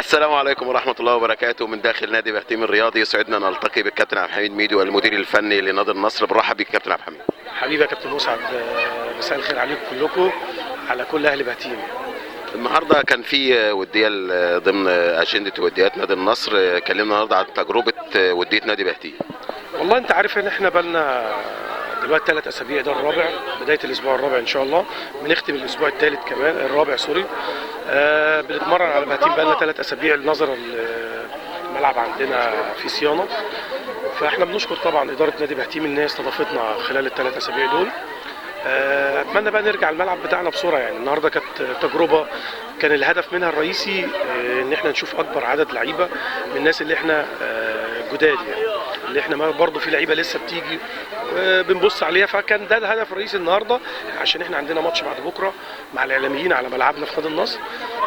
السلام عليكم ورحمة الله وبركاته من داخل نادي بهتيم الرياضي. يسعدنا نلتقي بالكابتن عبد الحميد ميدو المدير الفني لنادي النصر. برحب بك كابتن عبد الحميد. حبيبي يا كابتن مسعد، مساء الخير عليكم كلكم، على كل اهل بهتيم. النهارده كان في ودية ضمن أجندة وديات نادي النصر. كلمنا النهارده عن تجربة ودية نادي بهتيم. والله انت عارف ان احنا بالنا دلوقتي 3 اسابيع، ده الرابع، بداية الاسبوع الرابع ان شاء الله، بنختم الاسبوع الثالث كمان الرابع sorry. بنتمرن على بهتيم بقالنا 3 اسابيع نظرا الملعب عندنا في صيانة، فاحنا بنشكر طبعا ادارة نادي بهتيم ان هي استضافتنا خلال ال3 اسابيع دول. اتمنى بقى نرجع الملعب بتاعنا بسرعة. يعني النهارده كانت تجربه كان الهدف منها الرئيسي ان احنا نشوف اكبر عدد لعيبة من الناس اللي احنا جداد، يعني اللي احنا برضه في لعيبة لسه بتيجي بنبص عليها، فكان ده الهدف الرئيسي النهارده، عشان احنا عندنا ماتش بعد بكره مع الاعلاميين على ملعبنا في نادي النصر.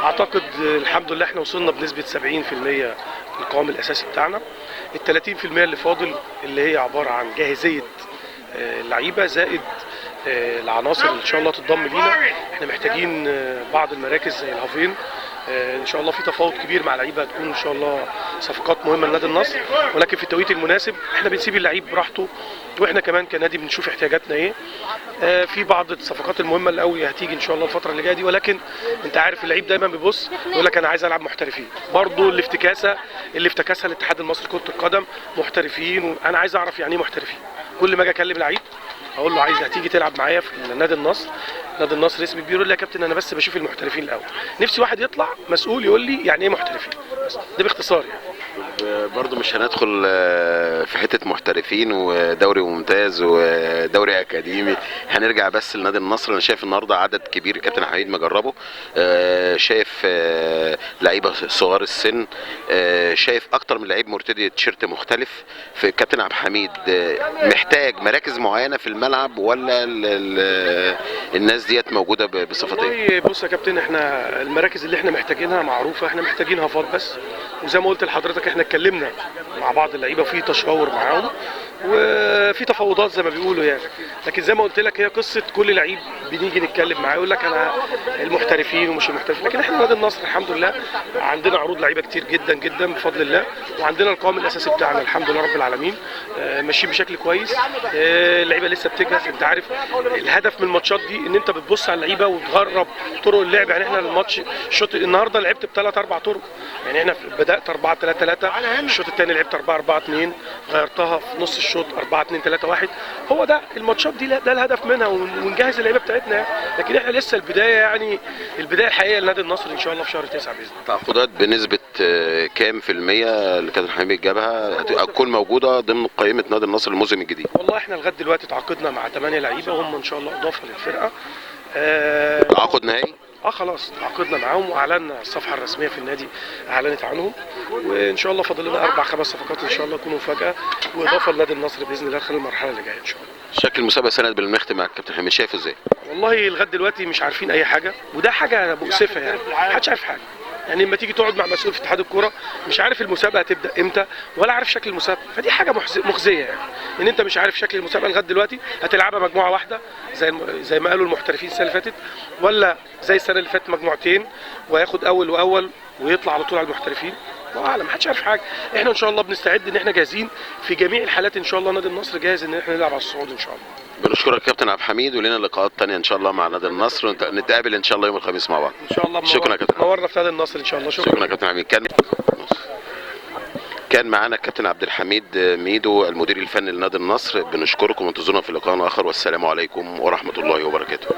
اعتقد الحمد لله احنا وصلنا بنسبة 70% القوام الاساسي بتاعنا، ال 30% اللي فاضل اللي هي عبارة عن جاهزية اللعيبة زائد العناصر اللي ان شاء الله تتضم لينا. احنا محتاجين بعض المراكز زي الهافين، ان شاء الله في تفاوض كبير مع لعيبة هتكون ان شاء الله صفقات مهمة لنادي النصر، ولكن في التوقيت المناسب احنا بنسيب اللعيب براحته، واحنا كمان كنادي بنشوف احتياجاتنا ايه. في بعض الصفقات المهمة اللي قوي هتيجي ان شاء الله الفترة اللي جاية دي، ولكن انت عارف اللعيب دايما بيبص يقول لك انا عايز العب محترفين. برضو الافتكاسه اللي افتكسها الاتحاد المصري لكرة القدم محترفين، وانا عايز اعرف يعني ايه محترفين. كل ما اجي اكلم لعيب اقول له عايز هتيجي تلعب معايا في نادي النصر، نادي النصر اسم كبير، يقول لي يا كابتن انا بس بشوف المحترفين الاول. نفسي واحد يطلع مسؤول يقول لي يعني ايه محترفين، بس ده باختصار يعني. برضو مش هندخل في حتة محترفين ودوري ممتاز ودوري اكاديمي، هنرجع بس لنادي النصر. انا شايف النهارده عدد كبير كابتن حميد ما جربه، شايف لعيبة صغار السن، شايف اكتر من لعيب مرتدي تيشيرت مختلف. في كابتن عبد الحميد محتاج مراكز معينة في الملعب ولا الناس ديت موجودة بصفتين؟ والله بص يا كابتن، احنا المراكز اللي احنا محتاجينها معروفة، احنا محتاجين هافات بس، وزي ما قلت لحضرتك احنا اتكلمنا مع بعض اللعيبة وفي تشاور معاهم وفي تفاوضات زي ما بيقولوا يعني. لكن زي ما قلت لك هي قصة كل لعيب بنيجي نتكلم معاه يقول لك انا المحترفين ومش المحترفين، لكن احنا نادي النصر الحمد لله عندنا عروض لعيبة كتير جدا جدا بفضل الله، وعندنا القوام الاساسي بتاعنا الحمد لله رب العالمين، ماشيين بشكل كويس. اللعيبة لسه بتجهز، انت عارف الهدف من الماتشات دي ان انت بتبص على اللعيبة وتغرب طرق اللعب. يعني احنا الماتش الشوط النهارده لعبت بثلاث اربع طرق، يعني احنا بدات 4-3-3، الشوط الثاني لعبت 4-4-2، غيرتها في نص الشوط 4-2-3-1. هو ده الماتشات دي، ده الهدف منها، ونجهز اللعيبة بتاعتنا يعني. لكن احنا لسه البداية، يعني البداية الحقيقية لنادي النصر ان شاء الله في شهر 9 باذن الله. تعاقدات بنسبة كام في المية اللي كابتن حميد جابها هتكون موجودة ضمن قائمة نادي النصر الموسم الجديد؟ والله احنا لغاية دلوقتي تعاقدنا مع 8 لعيبة وهم ان شاء الله اضافه للفرقة. تعاقد نهائي؟ خلاص تعاقدنا معاهم واعلنا الصفحة الرسمية في النادي اعلنت عنهم، وان شاء الله فاضل لنا 4-5 صفقات ان شاء الله يكونوا مفاجاة واضافه لنادي النصر باذن الله خلال المرحلة اللي جاية ان شاء الله. شكل المسابقة سنة بالمختم مع الكابتن حميد شايفه ازاي؟ والله لغاية دلوقتي مش عارفين اي حاجة، وده حاجة مؤسفة يعني، محدش عارف حاجة. يعني لما تيجي تقعد مع مسؤول في اتحاد الكورة مش عارف المسابقة هتبدا امتى ولا عارف شكل المسابقة، فدي حاجة مخزيه يعني، ان انت مش عارف شكل المسابقة لغاية دلوقتي. هتلعبها مجموعة واحدة زي ما قالوا المحترفين السنة اللي فاتت، ولا زي السنة اللي فاتت مجموعتين وياخد اول واول ويطلع على طول على المحترفين؟ الله اعلم، محدش عارف حاجة. احنا ان شاء الله بنستعد ان احنا جاهزين في جميع الحالات، ان شاء الله نادي النصر جاهز ان احنا نلعب على الصعود ان شاء الله. بنشكرك كابتن عبد الحميد، ولنا لقاءات ثانية ان شاء الله مع نادي النصر، نتقابل ان شاء الله يوم الخميس مع بعض ان شاء الله. شكرا يا كابتن، نورنا في نادي النصر ان شاء الله. شكرا يا كابتن حميد. كان معانا الكابتن عبد الحميد ميدو المدير الفني لنادي النصر. بنشكركم وانتظرونا في لقاء اخر، والسلام عليكم ورحمة الله وبركاته.